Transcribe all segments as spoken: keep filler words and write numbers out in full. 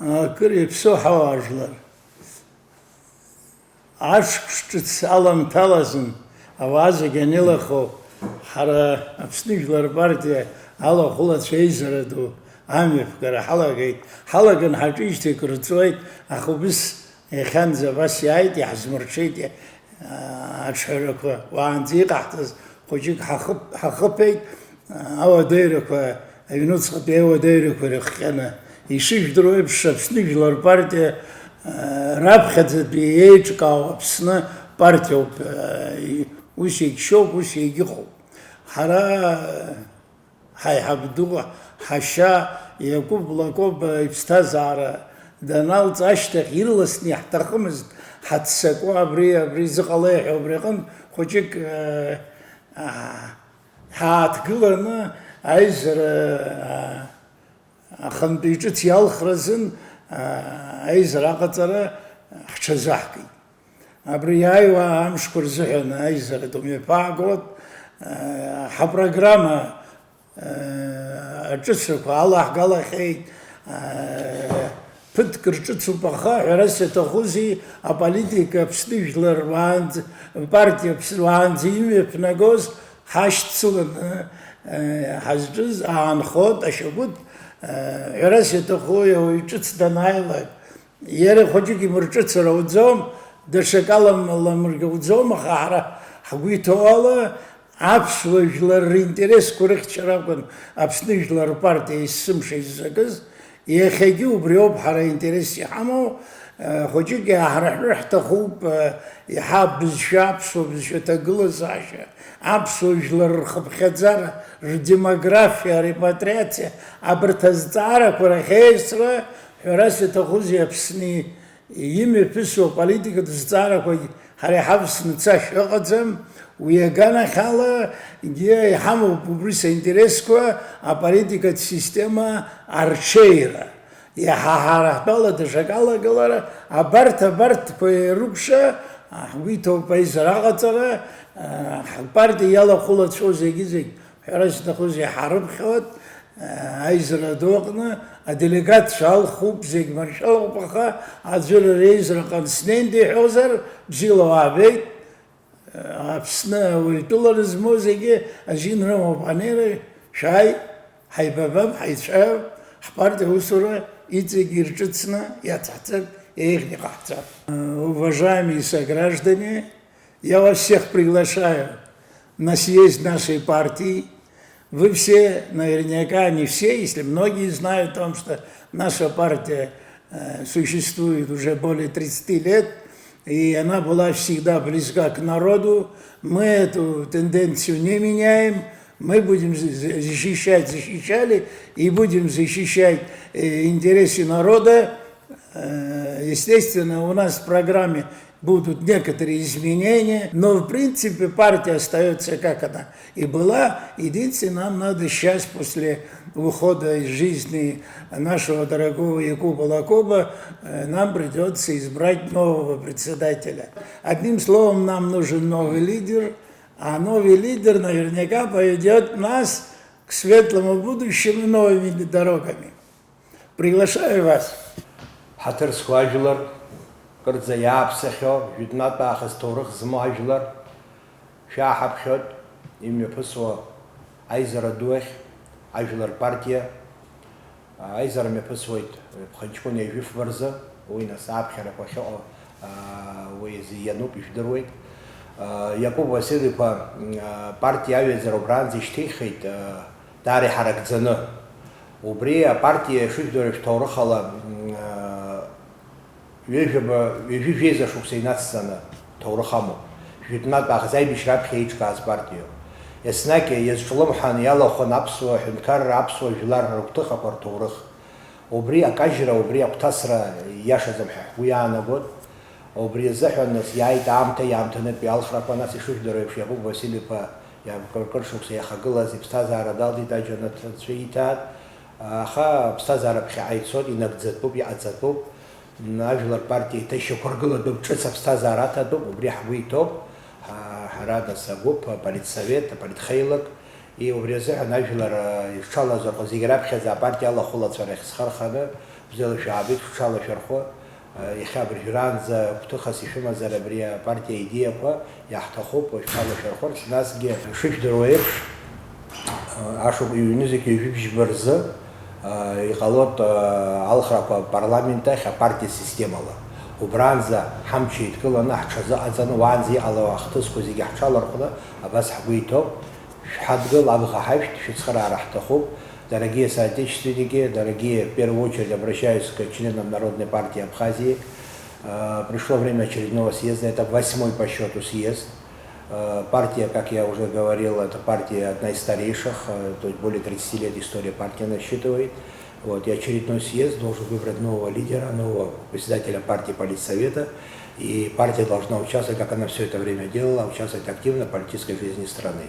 Акыр иаԥсоу ҳауаажәлар, ашықәс ҿыц аламҭалазын, ауаа зегьы анеилахо, ҳара Аԥсны Жәлар партиа алахәылацәа еизара ду амҩаԥгара ҳалагеит. Ҳалаган ҳаҿижьҭеи кыр ҵуеит, аха убыс иахьанӡа абас иааит, иаҳзмырҽеит, иа-, аҿҳәарақәа уаанӡа иҟаҳҵаз хәыҷык ҳахып-, ҳахыԥеит. Ауадаҩрақәа, аҩнуҵҟатәи ауадаҩрақәа ирыхҟьаны, ишыжәдыруа еиԥш, Аԥсны Жәлар партиа, а, раԥхьаӡатәи еиҿкаау Аԥсны партиоуп, а, и-, ус егьшьоуп, ус егьыҟоуп. Ҳара ҳаиҳаб ду, ҳашьа Иакәыба Лакоба иԥсҭазаара даналҵ ашьҭахь, ирласны иаҳҭахымызт ҳаццакуа абри, абри зыҟалеи ҳәа, убри аҟынтә хәыҷык, а, а, ҳааҭгыланы аизара, а, ахантәаҩ ҿыц иалхразын, а, аизара аҟаҵара ҳҽазаҳкит. Абри иааиуа амшқәа рзыҳәан аизаратә мҩаԥаагоит, а, ҳапрограмма, а, аҿыцрақәа алаҳгалахьеит, а, ԥыҭк рҿыцуп, аха ҳәарас иаҭахузеи, аполитика Аԥсны жәлар уаанӡа, партиа Аԥсны уаанӡа имҩаԥнагоз ҳашьцыланы, э, ҳазҿыз аанхоит ашьагәыҭ, э, ҳәарас иаҭаху ауаҩ ҿыц данааилак, иара хәыҷык имырҿыцыр ауӡом, даҽакала ламыргауӡом, аха ҳара ҳгәы иҭоу ала аԥсуа жәлар ринтересқәа рыхьчара акәын Аԥсны Жәлар партиа есымша иззакыз. Иахьагьы убриоуп ҳара аинтерес иҳамоу, э, хәыҷык иааҳарҳәыр ҳҭахуп, э, иаҳа абызшәа, аԥсуа бызшәа аҭагылазаашьа, аԥсуа жәлар рхыԥхьаӡара, рдемографиа, арепатриациа, абарҭ азҵаарақәа рахь еицра, ҳәарас иаҭахузеи, Аԥсны имҩаԥысуа аполитикатә зҵаарақәагь ҳара иҳавсны цашьа ыҟаӡам, уи аганахьала егьи иҳамоуп убри саинтересқәа, аполитикатә система арҽеира. Иаҳа ҳара ҳтәала даҽакы алагалара, абарҭ, абарҭқәа ирыкәша, ҳгәы иҭоуп аизара аҟаҵара, ҳпартиа иалахәылацәоу зегьы-зегь. Ҳәарас иаҭахузеи, ҳарыԥхьоит, аизара ду аҟны аделегатцәа алхуп, зегь маршәалахәуп, аха аӡәыр реизара ҟан снеин диҳәозар, бзиала уаабеит. Аԥсны ауаҩытәыла рызмоу зегьы азин рымоуп, анеира шәааи, ҳаибабап, ҳаицәажәап, ҳпартиа аусура иҵегь ирҿыцны иацҳҵап, еиӷьны иҟаҳҵап. Уважаемые сограждане, я вас всех приглашаю на съезд нашей партии. Вы все, наверняка, не все, если многие знают о том, что наша партия, э, существует уже более тридцати лет, и она была всегда близка к народу. Мы эту тенденцию не меняем. Мы будем за-, за-, защищать, защищали и будем защищать, э, интересы народа. Э, естественно, у нас в программе будут некоторые изменения, но в принципе партия остаётся, как она и была. Единственное, нам надо сейчас, после ухода из жизни нашего дорогого Якуба Лакоба, э, нам придётся избрать нового председателя. Одним словом, нам нужен новый лидер, а новый лидер наверняка поведёт нас к светлому будущему новыми дорогами. Приглашаю вас. Ҳаҭыр зқәу ажәлар, кырӡа иааԥсахьоу, жәытәнатә аахыс ҭоурых змоу ажәлар, шәааҳаԥхьоит имҩаԥысуа аизара ду ахь, ажәлар рпартиа. Аизара мҩаԥысуеит ԥхынҷкәын ҩажәи фба рзы, уи нас аԥхьарақәа ахьыҟоу, аа, уи азы иануп, ижәдыруеит. Аа, Иакәыба Васил-иԥа, м, аа, партиа аҩаӡара убранӡа ишьҭиххеит, аа, даара иҳаракӡаны. Убри апартиа ишыжәдыруа шәҭоурыхала, м, аа, ҩажәаба, ҩажәи жәеиза шықәса инацҵаны ҭоурых амоуп. Жәытәнатә аахыс аибашьра аԥхьа еиҿкааз партиоуп. Еснагь иазҿлымҳан иалахәын аԥсуа ҳәынҭқарра, аԥсуа жәлар рыгәҭыхақәа рҭоурых. Убри акажьра, убри агәҭасра ииашаӡам ҳәа ҳгәы иаанагоит. Убри азыҳәан нас иааит аамҭа, иаамҭанытәи алхрақәа, нас ишыжәдыруа еиԥш, Иакәыба Васил-иԥа иа-, кыр-, кыр шықәса иахагылаз иԥсҭазаара далҵит, аџьанаҭ анцәа ииҭааит. Аха аԥсҭазаара ԥхьаҟа ицоит, инагӡатәуп, иҟаҵатәуп. Ажәлар партиа еиҭа ишьақәыргылатәуп, ҿыц аԥсҭазаара аҭатәуп, убри ҳгәы иҭоуп. Ҳа-, ҳара нас агәыԥ, аполитсовет, аполитхеилак, и убри азыҳәан ажәлар, а, ирҽалазырхәыз зегьы раԥхьаӡа апартиа алахәылацәа рахь схы рханы, Бзиала шәаабеит, шәҽалашәырхәы. Иахьа абыржәраанӡа гәҭыхас ишәымазар абри апартиа аидеиақәа, иаҳҭахуп шәҽалашәырхәырц. Насгьы, ишыжәдыруа еиԥш, ашықәс ҩ-нызқь ҩажәи бжьба рзы иҟалоит алхрақәа апарламент ахь апартиа системала. Убранӡа ҳамч еидкыланы ҳҽазыҟаҵаны, уаанӡа иҟало ахҭысқәа зегьы ҳҽалархәны абас ҳгәы иҭоуп. Шәҳадгыл, абӷа ҳашәҭ, шәыцхыраара ҳҭахуп. Дорогие соотечественники, дорогие, в первую очередь обращаюсь к членам Народной партии Абхазии. Э, Пришло время очередного съезда, это восьмой по счету съезд. Э, Партия, как я уже говорил, это партия одна из старейших, э, то есть более тридцати лет история партии насчитывает. Вот, и очередной съезд должен выбрать нового лидера, нового председателя партии, политсовета. И партия должна участвовать, как она все это время делала, участвовать активно в политической жизни страны.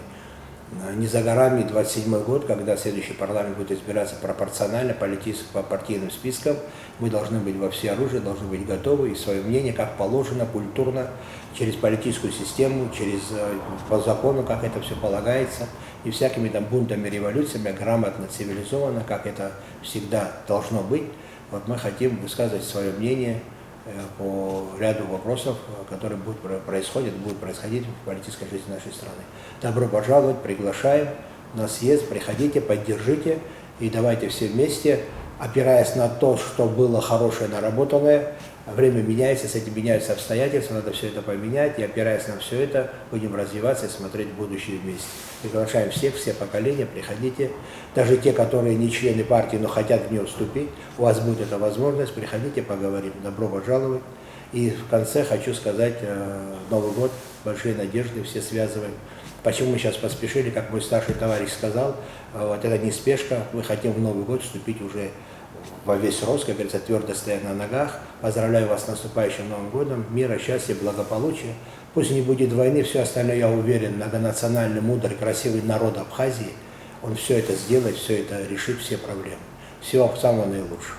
Э, Не за горами двадцать седьмой год, когда следующий парламент будет избираться пропорционально политическим, по партийным спискам. Мы должны быть во всеоружии, должны быть готовы и свое мнение, как положено, культурно, через политическую систему, через, э, по закону, как это все полагается, не всякими там бунтами, революциями, а грамотно, цивилизованно, как это всегда должно быть. Вот мы хотим высказывать свое мнение э, по ряду вопросов, э, которые будут про- происходят, будут происходить в политической жизни нашей страны. Добро пожаловать, приглашаем на съезд, приходите, поддержите, и давайте все вместе, опираясь на то, что было хорошее, наработанное, время меняется, с этим меняются обстоятельства, надо все это поменять, и опираясь на все это, будем развиваться и смотреть в будущее вместе. Приглашаем всех, все поколения, приходите, даже те, которые не члены партии, но хотят в нее вступить, у вас будет эта возможность, приходите, поговорим. Добро пожаловать. И в конце хочу сказать, э, Новый год, большие надежды все связываем. Почему мы сейчас поспешили, как мой старший товарищ сказал, э, вот это не спешка, мы хотим в Новый год вступить уже во весь рост, как говорится, твердо стоя на ногах. Поздравляю вас с наступающим Новым годом, мира, счастья, благополучия. Пусть не будет войны, все остальное, я уверен, многонациональный, мудрый, красивый народ Абхазии, он все это сделает, все это решит, все проблемы. Всего самого наилучшего.